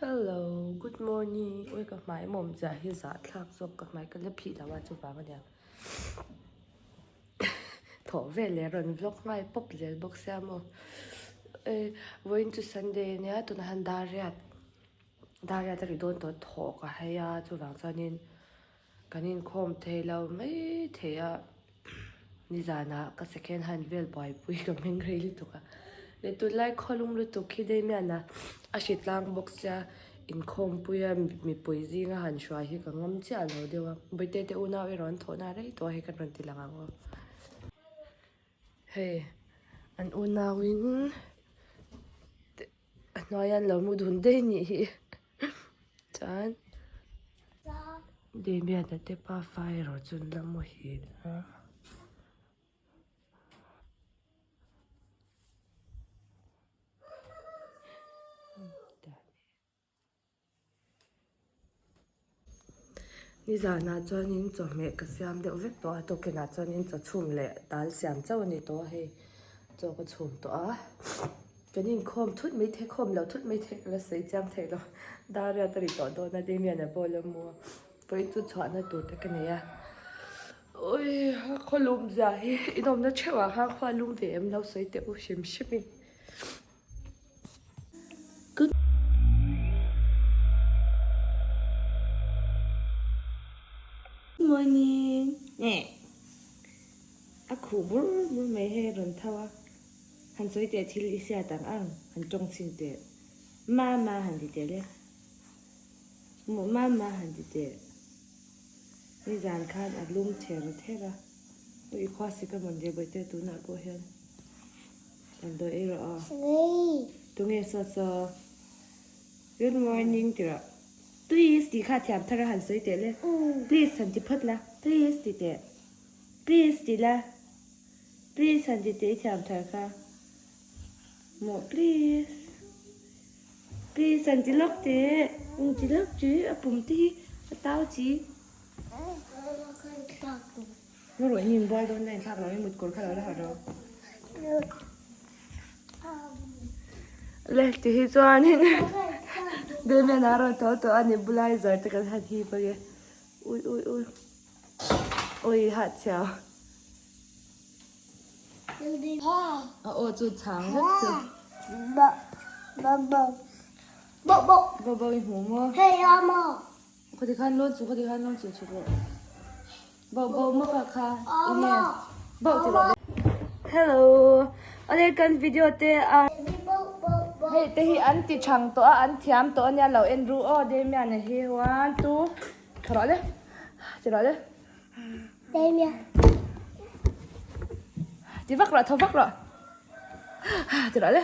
Hello, good morning. Oi ka hmai mawm zia hi zahthlak zawk ka hmai ka la phih lo a chuvang ania. Thawh vel leh rawn vlog nghal pawp zel bawk sia maw. Ei vawiin chu Sunday ania tunah hian dar riat dar riat a ri dawn tawh thawh ka hai a chuvang chuanin Kan inkhawm thei lo mai thei a, nizanah ka second hand vel buaipui ka hming rei lutuk a, leh tunlai khawlum lutuk khi Damian-a a hri tlang bawk sia inkhawmpuia mipui zinga han hruai hi ka ngam chiah lo deuh a, Bawihte te unau erawh an thawhna rei tawh a hei kan rawn ti lang ang aw. Hei an unauin a hnuaia an lo mu dun daih nih hi chuan Damian-a te pafa erawh chu an la muhil a. Nizanah chuanin chawhmeh ka siam deuh vek tawh a tukinah chuanin chaw chhum leh dal siam chauh a ni tawh a hei chaw ka chhum tawh a kan inkhawm thut mai thei khawm loh thut mai thei ka la sawi chiang thei lo dar riat a ri tawh dawn a Damian-a pawh a la mu a vawiin chu chhuahna tur te ka nei a awii khaw lum zia hi inawmna theuh ah khan khua lum ve em lo sawi teh u hrim hrim in. Good morning eh a khuh bur bur mai hei a rawn tho a han sawi teh thil i hriat ang ang han tawng chhin teh mama han ti teh le maw mama han ti teh nizan khan a lum ther ther a i khua sik a mawn ve bawihte tunah pawh hian. Damdawi ei rawh aw. Tunge saw saw? Good morning ti rawh. Please tih kha thiam thar a han sawi teh le. Please han ti phawt la. Please ti teh. Please ti la. Please han ti teh i thiam thar kha. Maw please. Please han ti lawk teh. Eng ti lawk chi a pum te hi a tau chi. Ngaw rawh in inbual dawn na inthlak lo in mutkawr kha lo la harh rawh. Le ti hi chuanin Damian a rawn tho tawh a nebulizer te kan han hip ange ui ui ui ui hahchhiau. A aw chu chhang vek chu. Bo bo i hmu maw? Khati khan lawn chu khati khan lawn chu chhuk rawh. Bauh bauh maw kha kha enge bauh ti rawh. Hello awle kan video te a hei te hi an ti thang tawh a an thiam tawh ania lo en ru aw Damian a hi one two thaw rawh le ti rawh le Damian ti vak rawh thaw vak rawh ti rawh le.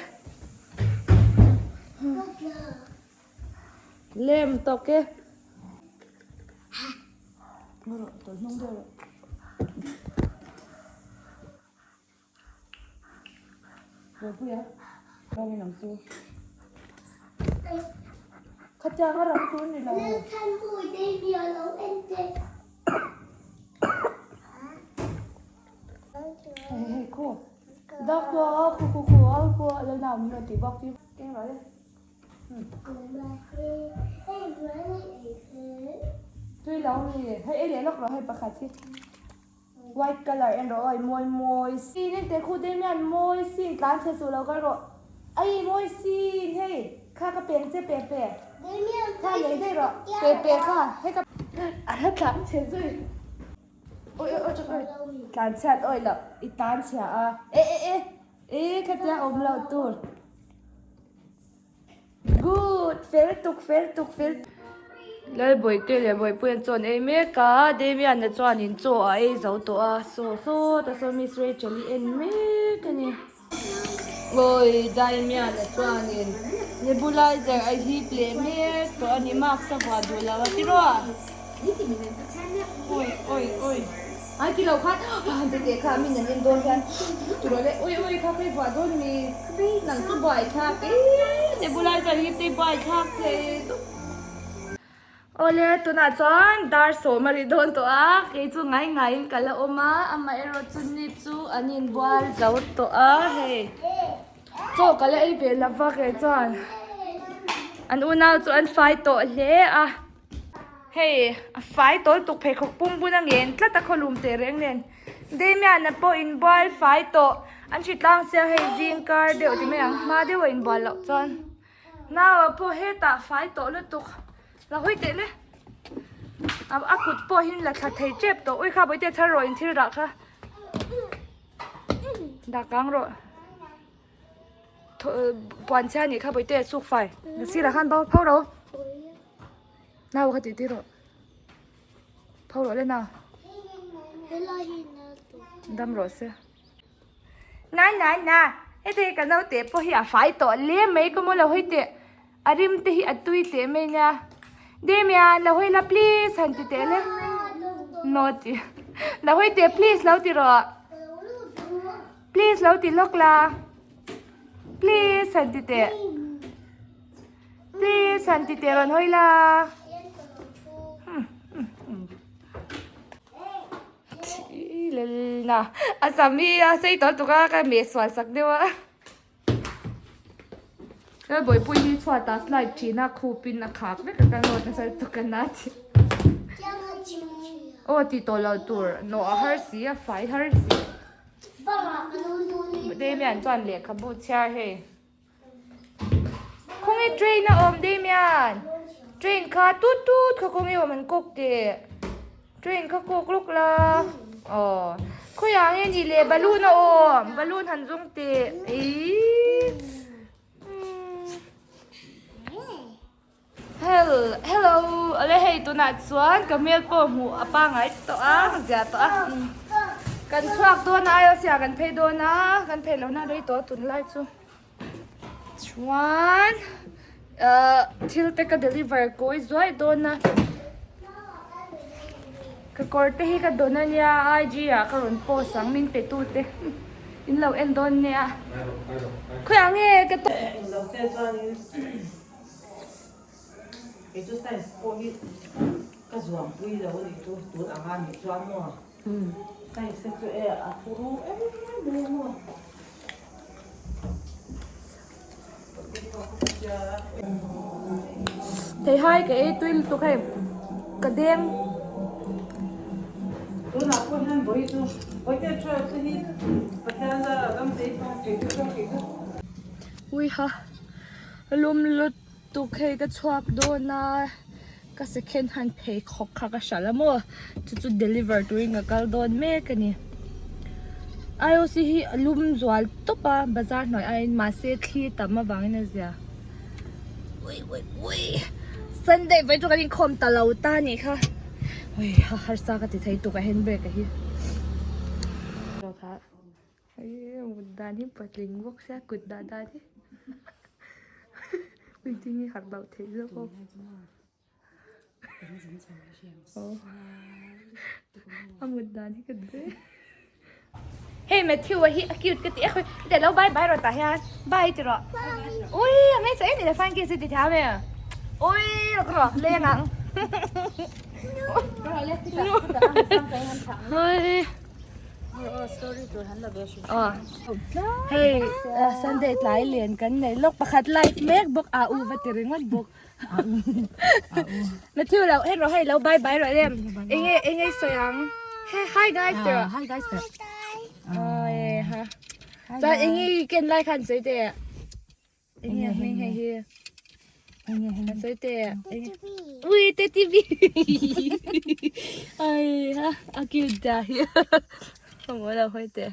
Lem tawk e. Ngaw rawh, tawlh hnung deuh rawh. Bawlpuia, rawng in ang chu. Khatiang a rang tur ni lo. Hei hei khu. Dak khu khu khu khu khu lo nau min rawn tih bawk chu. Keng rawh le. Tui lo mi hei ei leh lawk rawh hei pakhat hi white colour en rawh aw mawi mawi sin en teh khu te hian mawi sin tlan chhe suh lo kal rawh ai mawi sin hei kha ka peng che pe pe kha lei daih rawh pe pe kha hei ka a la tlan chhe zui oi oi oi tlan chhiat awi loh i tlan chhia a e e e e khatia awm loh tur. Good! Fel tuk, fel tuk, fel tuk. Lalbawihte leh Bawihpuia chuan an ei mek a, Damian-a chuanin chaw a ei zo tawh a, saw sawt a saw Miss Rachel-i en mek a ni. Awi Damian-a chuanin nebulizer a hip leh mek tawh a ni, mask a vuah duh lo a ti rawh a. Awi awi awi ai ti lo khan han ti teh kha min an en dawn hian ti rawh le ui ui kha phei buah dawn mi nang chu buai thlak ee nebulizer hi te buai thlak thei dup Awle tunah chuan dar sawm a ri dawn tawh a kei chu ngai ngaiin ka la awm a amaherawhchu ni chu an inbual zo tawh a hei chaw ka la ei ve lova kei chuan. An unau chu an fai tawh hle a. Hei a fai tawl tuk pheikhawk pum bun a ngen tlat a khawlum teh reng nen. Damian-a pawh inbual fai tawh an hri tlang sia hei zing kar deuh ti mai ang hma deuh a inbual loh chuan nau-a pawh hetah fai tawh lutuk la hawi teh le a kut pawh hi la thla thei tep tawh ui kha bawihte chhar rawh in thil rah kha dah kang rawh. Puan chhia nih kha bawihte a chuk fai sirah khan pho ro nau kha tih tir rawh pho rawh le nau dam rawh se na na na heti ka naute pawh hi a fai tawh hle mai ka maw lo hawi teh a rim te hi a tui teh mai nia Damian lo hawi la please han ti teh le no ti lo hawi teh please lo ti rawh. Please lo ti lawk la. Please han ti teh. Please han ti teh rawn hawi la. Na a sam hi a sei tawh tuk a ka meh sual sak deuh a. Ka bawihpui hi chhuat ah slide thin a khup in a khak vek a ka nawt nasa lutuk a na ti. Aw ti tawh lo tur nawh a har si a fai har si. Damian chuan lehkhabu chhiar hei. Khawnge train a awm Damian? Train kha tut tut kha khawnge awm an kawk teh. Train kha kawk lawk la. Aw khawiah nge ni le balloon a awm balloon han zawng teh eii. Hel hello awle hei tunah chuan ka hmel pawh hmuh a pangai tawh a zia tawh a kan chhuak dawn a aiawh siah kan phei dawn a kan phei lohna rei tawh a tunlai chu chuan ahh thil te ka deliver kawi zuai dawn a ka kawr te hi ka dawn a nia IG ah ka rawn post ang min pe tu te in lo en dawn nia khawiah nge ka Kei chu science pawh hi ka zuampui lo a nih chu tun anga nih chuan maw science te chu e a thuru em em maw. Theihai ka ei tui lutuk hei ka deng. Tunah pawh hian vawi chu vawi te thu te hi Pathian zara dam thei thei chu chuan kei chu. Uiha. Lum lutuk hei ka chhuak dawn a ka second hand pheikhawk kha ka hralh a maw chu chu deliver turin ka kal dawn mek a ni I_O_C hi a lum zual tawp a bazar hnuai aiin mahse thli tam avangin a zia ui ui ui sunday vawi chu kan inkhawm ta lo ta a nih kha ui harsa ka ti thei tuk a handbrake a hi. Hei mut dan hi patling bawk sia kut dah dan hi puitling hi harh loh theih zawk aw a mut dan hi ka duh e hei Matthew a hi a cute ka ti e khawi teh lo bye bye rawh tah hian bye ti rawh ui a hmeichhe em ni fine kiss i ti thiam e ui rawk rawk leng ang ui. Hei Sunday tlai lian kan nei lawk pakhat live mek bawk a u va ti ringawt bawk Matthew lo hei rawh hei lo bye bye rawh em enge enge i sawi ang hey hi guys ti rawh Hi guys ti rawh ha chuan enge i ken lai khan sawi teh Enge hming hei hi. Enge hming. Kan sawi teh. Ui te TV. Ai ha a cute da hi. Mo lo hoi teh.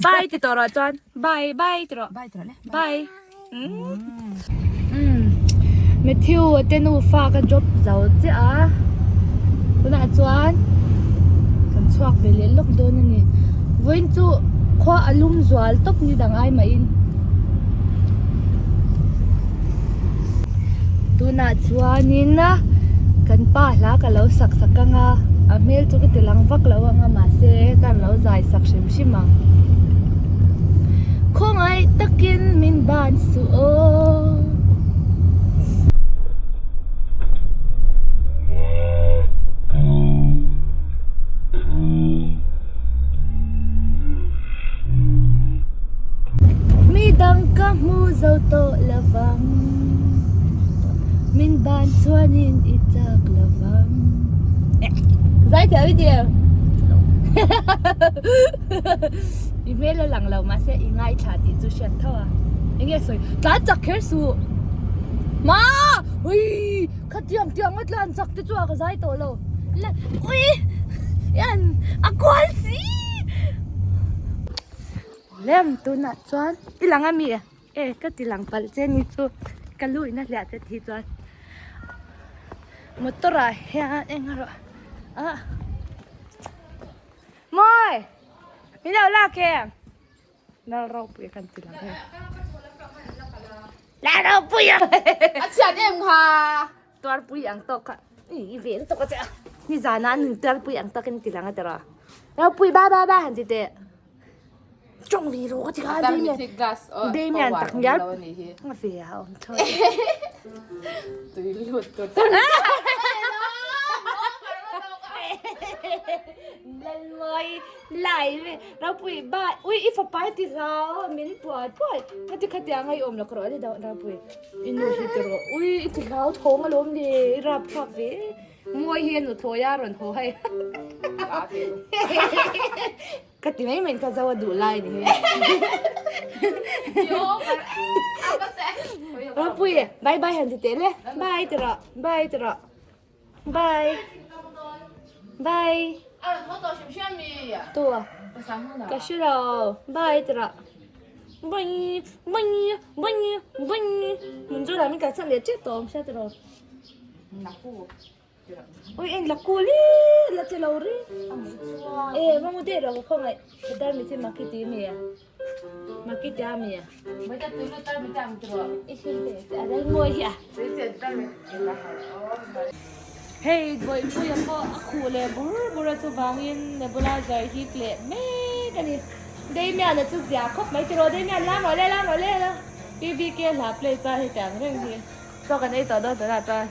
Bye ti tawh rawh chuan. Bye bye ti rawh. Bye ti rawh le. Bye. Umm Matthew a te nufa ka drop zo chiah a tunah chuan kan chhuak ve leh lawk dawn a ni vawiin chu khua a lum zual tawp ni dang ai mahin tunah chuanin kan pa hla ka lo sak sak ang a a hmel chu ka ti lang vak lo ang a mahse ka lo zai sak hrim hrim ang. Khawngaih takin min ban suh aw. dang ka hmu zo tawh lovang Min ban chuanin i chak lovang Zai thiam i ti em? I hmel a lang lo mahse i ngaithla tih chu hriat tho a. Enge sawi tlan chak kher suh. Ma! Ui! Khatiang tiang a tlan chak te chu a ka zai tawh lo. La ui! Ian a kual si! Lem tunah chuan i lang a mi? E ka ti lang palh che ni chu ka lu in a hliah che tih chuan motor ah hian eng erawh ah Mawi! Min lo lak em? Lal ropui kan ti lang em? Lal ropui a! A chhiat em kha? Tuarpui ang tawk kha i ve lutuk a che a. Ni zana an in tuarpui ang tawkin ti lang a tiraw. Ropui ba ba ba han ti teh. Tawng ve rawh ka ti kha Damian. Damian tak ngial a ve a awm thlawt. Tui lut tur tar. Lalmawi lai ve Ropui ba ui i fapa i ti hlau min puai puai ka ti khatiang a i awm lo ka rawh a ni deuh Ropui. I nu hi ti rawh. Ui, i ti hlau thawng alawm le, i rap thlak ve. Mawi hi a nu thawi a rawn haw hei. Ka ti mai mai ka zo a duh lai ni hi. Ropui, bye bye han ti teh le. Bye ti rawh, bye ti rawh. Bye. Bye. Tua. Ka hre lo. Bye ti rawh. Bye bye bye bye. Mun chu lah min kalsan leh tep tawh awm sia ti rawh. Ui en la kul i la che lo ri. E mamu deh rawh ka khawngaih. Tar mi chi makiti mi a. Makiti a mi a. Hei Bawihpuia pawh a khuh leh bur bur a chuvangin nebulizer hip leh mek a ni. Damian-a chu zia khawp mai tiraw Damian la mawle la mawle la PBK hla play chuan heti ang reng hi chaw kan ei tawh dawn tunah chuan.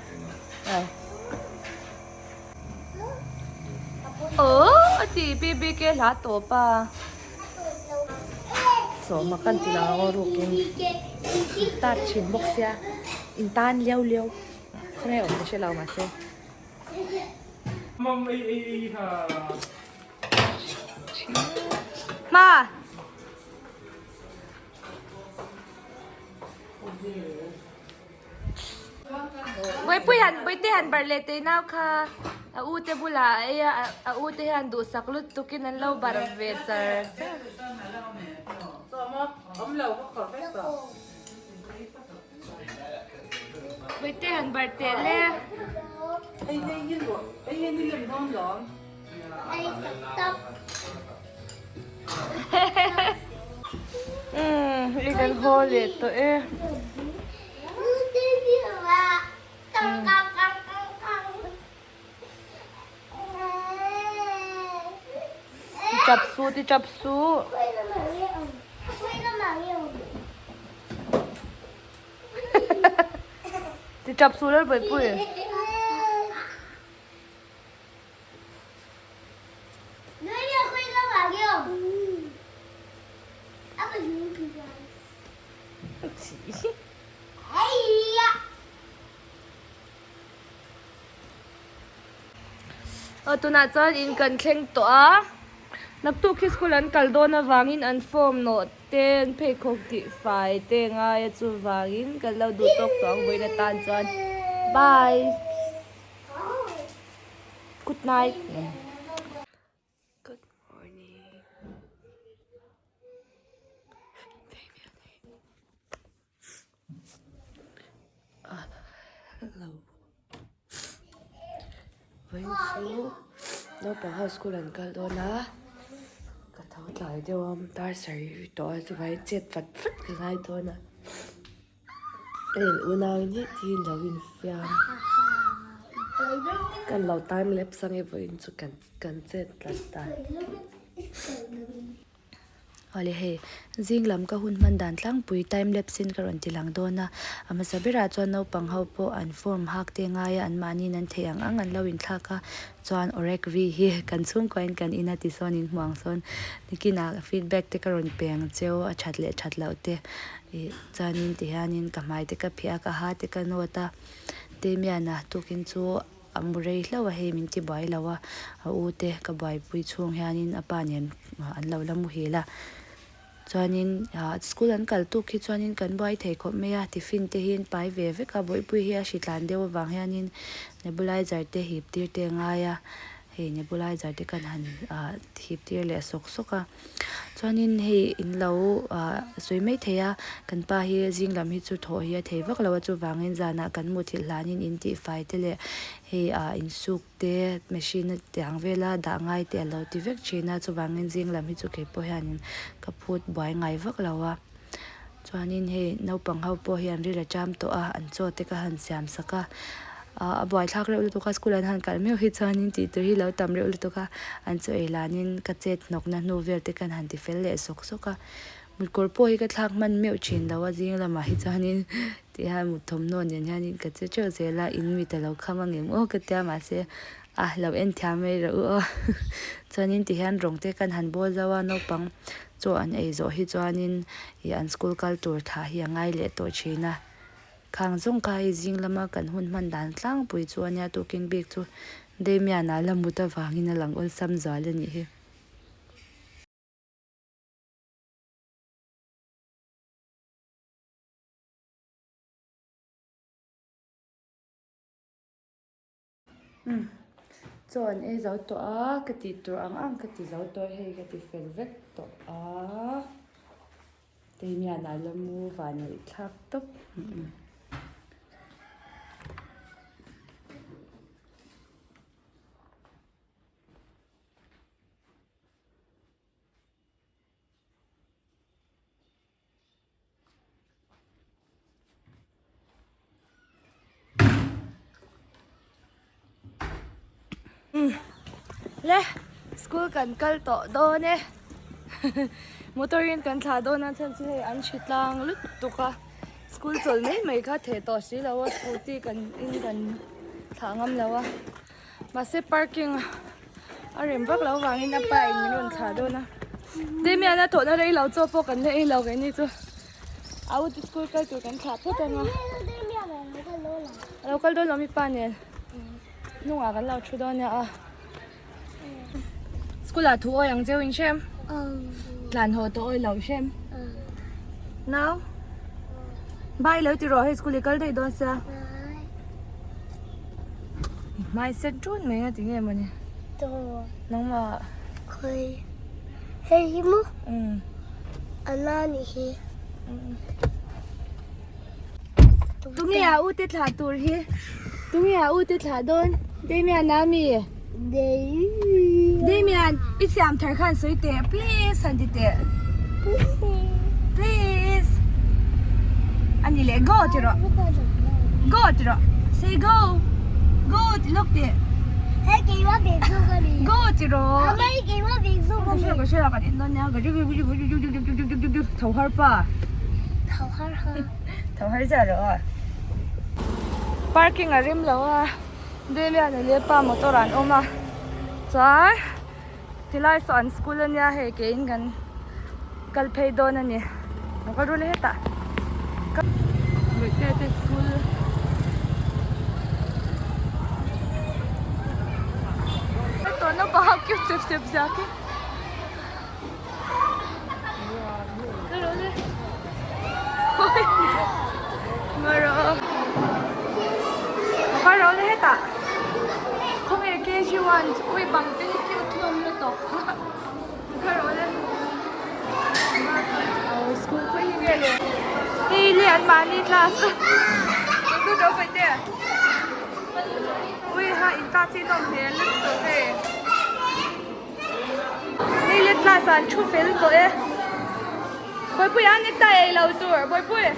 Aww a ti PBK hla tawp a. Sawma kan ti lang ang rukin start thin bawk sia in tan leu leu khawnge awm ka hre lo mahse. Hma. Bawihpui han Bawihte han barh leh teh nau kha a u te bulah a ei a a u te hian duhsak lutuk in an lo barh ve char char. Bawihte han barh teh le. Umm i kan haw leh tawh e. Ti tap suh ti tap suh. Ti tap suh Lalbawihpui. Aw tunah chuan in kan thleng tawh a naktuk hi school an kal dawn avangin an form nawh te an pheikhawk tih fai te ngai a chuvangin kan lo duh tawk tawh ang vawiin atan chuan bye. Good night. Good morning. Hello. Vawiin chu naupang ho school an kal dawn a ka tho tlai deuh a dar sarih tawh a chuvangin chet vat vat ka ngai dawn a. Ka in unau in heti lo in fiam kan lo time lapse ange vawiin chu kan kan chet tlat ta. Awle hei, zing lam ka hun hman dan tlangpui time lapse in ka rawn ti lang dawn a, a hmasa berah chuan naupang ho pawh an form hak te ngai a, anmahniin an theih ang ang an lo inthlak a, chuan awrek ri hi kan chhungkuain kan in a ti sawn in hmuang sawn nikinah feedback te ka rawn pe ang cheu a that leh that loh te ih chuanin tihianin ka hmai te ka phiah a ka ha te ka nawt a Damian-a tukin chu A mu rei hlauh a hei min ti buai lo a, a u te ka buaipui chhung hianin a pa nen an lo la muhil a. Chuanin ah school an kal tuk hi chuanin kan buai thei khawp mai a, tiffin te hi an pai ve vek a, bawihpui hi a hritlan deuh avang hianin nebulizer te hip tir te a ngai a, hei nebulizer te kan han ah hip tir leh sawk sawk a. Chuanin hei in lo ah sawi mai thei a, kan pa hi zing lam hi chu thawh hi a thei vak lo a, chuvangin zanah kan muthilh hlanin in tihfai te leh hei ah insuk te machine a tiang vela dah ngai te a lo ti vek thin a, chuvangin zing lam hi chu keipawh hianin ka phut buai ngai vak lo a. Chuanin hei naupang ho pawh hi an ril a cham tawh a, an chaw te ka han siam sak a, ah a buaithlak reuh lutuk a, school an han kal meuh hi chuanin tih tur hi lo tam reuh lutuk a, an chaw ei lanin ka chet hnawkna hnu vel te khan han ti fel leh sawk sawk a, mutkawr pawh hi ka thlak hman meuh thin lo a zing lamah hi chuanin tihian mut thawmhnaw nen hianin ka che teuh zel a, in mit a lo kham angem aw ka tia mahse a lo en thiam mai reuh aw chuanin tihian rawng te khan han bawl zauh a naupang. Chaw an ei zawh hi chuanin ih an school kal tur thlah hi a ngai leh tawh thin a, khang zawng kha hei zing lama kan hun hman dan tlangpui chu a nia tukin bik chu Damian ah la mut avangin a lang awlsam zual a nih hi. Umm chaw an ei zo tawh a ka tih tur ang ang ka ti zo tawh hei ka ti fel vek tawh a Damian ah la mu van neih thlak tawp. Le school kan kal tawh dawn e motor in kan thlah dawn a chhan chu hei an hri tlang lutuk a school chawlh mai mai kha theh tawh si lo a scooty kan in kan thlah ngam lo a mahse parking a rem vak loh avangin a pa in min rawn thlah dawn a Damian a thawhna rei lo chaw pawh kan la ei lo keini chu a u te school kal tur kan thlah phawt ang a a lo kal dawn lo mi pa nen hnungah kan lo thu dawn nia a school ah thu awi ang cheu in hrem tlan haw tawh awi lo hrem nau bye lo ti rawh hei school i kal daih dawn sia. Hmai set run mai a ti nge mawni? Nangmah. Khawi. Hei hi maw? A na nih hi. Tunge a u te thlah tur hi? Tunge a u te thlah dawn? Damian a mi? Damian, i siam thar khan sawi teh please han ti teh. Please. Ani leh go ti rawh. Go ti rawh. Say go. Go ti lawk teh. Hei keimah bag zawk a ni. Go ti rawh. Ama hi keimah bag zawk a ni. Ka hria ka en dawn nia. Tho har pa. Tho har ha. Tho har zia rawh a. Parking a rim lo a. Damian a leh pa motor ah an awm a. Chuan Tilai saw an school ania hei keiin kan kal phei dawn a ni lo kal rul hetah Bawihtea te school tawh naupang ho cute sep sep zia khi Kal rawh le hetah khawnge kg one chu ui bang te hi cute hlawm lutuk kal rawh le school pawh hi nge le hei le an mahni class ui ha in class hi nawm hmel lutuk hei. Hei le class ah an thu fel tawh e. Bawihpui a necktie ei lo tur Bawihpui.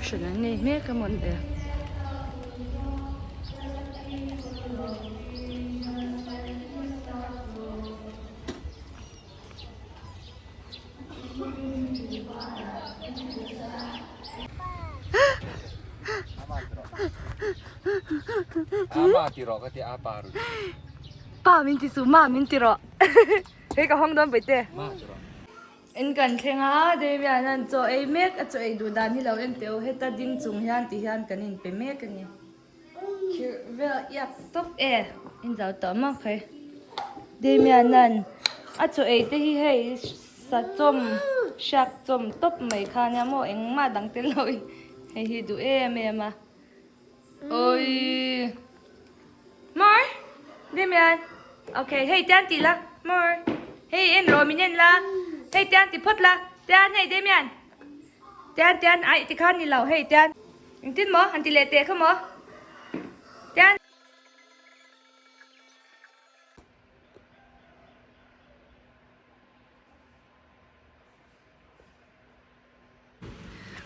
Reception an nei hmek a mawn le. Pa min ti su ma min ti rawh hei ka hawng dawn paite in kan thleng a Damian an chaw ei mek a chaw ei duh dan hi lo en teh u heta ding chung hian ti hian kan in pe mek a ni. Khirh vel iak tawp e in zo tawh mak hei Damian-a'n a chaw ei te hi hei sa chawm hriak chawm tawp mai kha ania maw engmah dang tel lo in hei hi duh em em a awii more Damian okay hei tian tih la more hei en rawh min en la hei tian ti phawt la tian hei Damian. Tian tian aih ti khan ni lo hei tian engtin maw han ti leh teh kha maw tian.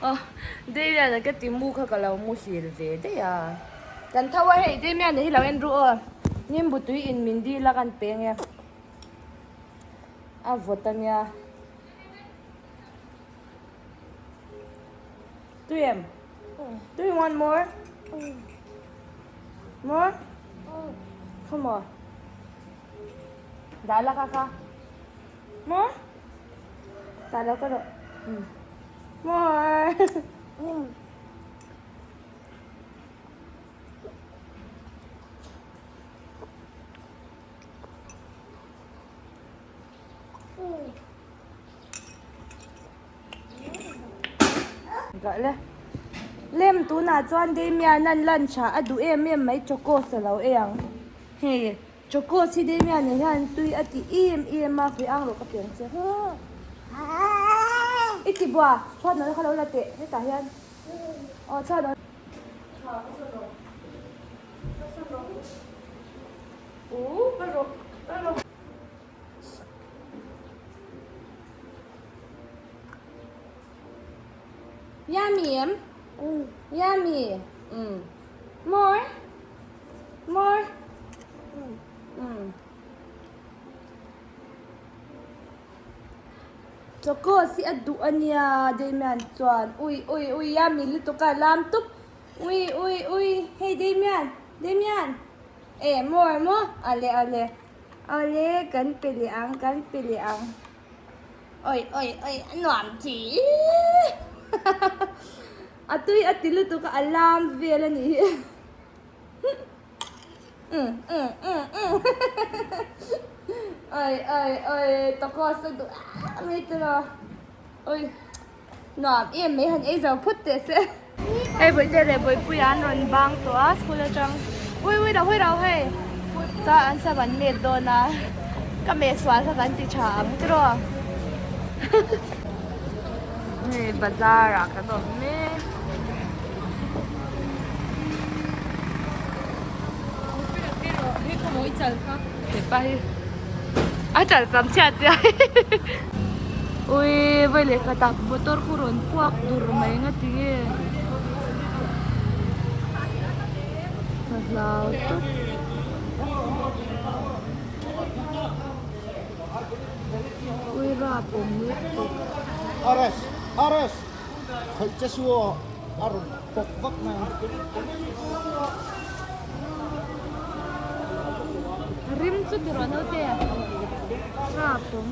Aw Damian-a ka ti mu kha ka lo muhil ve daih a kan tho a hei Damian-a hi lo en ru aw nimbu tui in min dil a kan peng e a vawt a nia. Tui em? Do you want more? More? Come on. Dah la kha kha. More? Dah lo ka rawh. More. Lem tunah chuan Damian an lunch ah a duh em em mai chocos a lo ei ang hei chocos hi Damian ah hian tui a ti em em a hei ang rawh ka piang che i ti bua chhuat nawlh kha lo la teh hetah hian aw chhuat nawlh Yummy em? Yummy. More? More? Choco si a duh a nia Damian chuan ui ui ui yummy lutuk a lam tup ui ui ui hei Damian Damian e more maw ale ale ale kan pe leh ang kan pe leh ang oi oi oi a nuam chi a tui a ti lutuk a a lam vel a nih hi um um um um oi oi oi tacos a duh a mai te lo oi nuam em mai han ei zo phut teh se hei bawihte leh bawihpuia an rawn bang tawh a school atang ui ui lo hawi lo hei chuan an sam an met dawn a ka meh sual kha kan ti tha ang tiraw hei bazar ah kan awm mek hepa hi a chal sam chhiat chiah ui vawi lehkha tak motor khu rawn puak dur mai nga ti nge ka hlau tawp ui rap awm lutuk. Ares Ares khawih che su aw a rawn pawk vak mai ang. Rim chu ti rawh naute rap awm.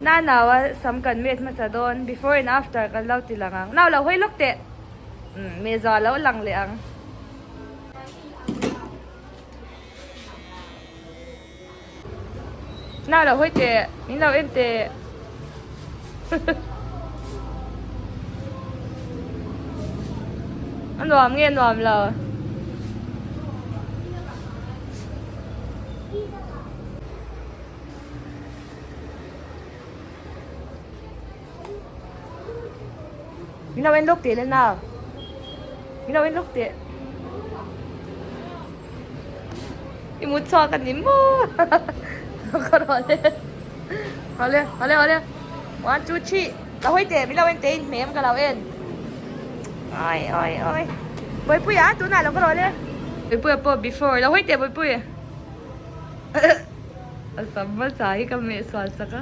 Nau a sam kan met hmasa dawn before and after kan lo ti lang ang nau lo hawi lawk teh umm meza lo lang leh ang. Nau lo hawi teh min lo en teh a nuam nge nuam lo. Min lo en lawk teh le nau. Min lo en lawk teh. I mut chhuak a ni maw? Ka rawh le. Awle awle awle one two three ka hawi teh min lo en teh in hmem ka lo en oi oi oi Bawipuia tunah lo ka rawh le Bawipuia pawh before lo hawi teh Bawipuia a sam hmasa hi ka meh sual sak a.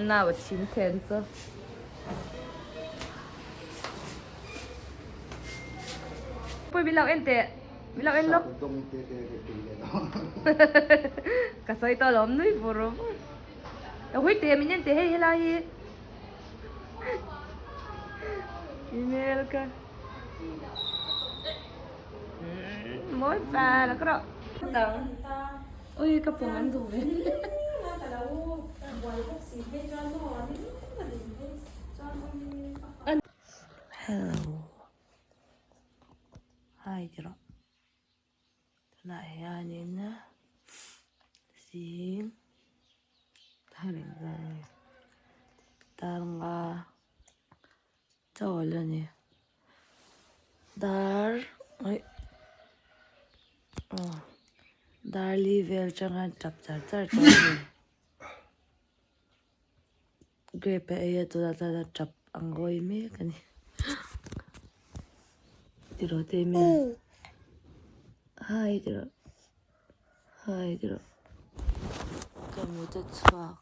Nau a chim then chu. Pui min lo en teh min lo en lawk. Ka sawi tawh alawm nui vur vur. Ka hui teh min en teh hei helai hi. Email ka. Mawi pa la ka rawh. Dang. Ui ka pawng an duh ve. Hello. Hi ti rawh. Tunah hianin zing tarnga chawl a ni. Dar aih aw dar li vel atanga tap char char tawh a ni. Grape a ei a tunah chuan a tap ang ngawi mek a ni tiraw te email hi tiraw hi tiraw ka mut a chhuak.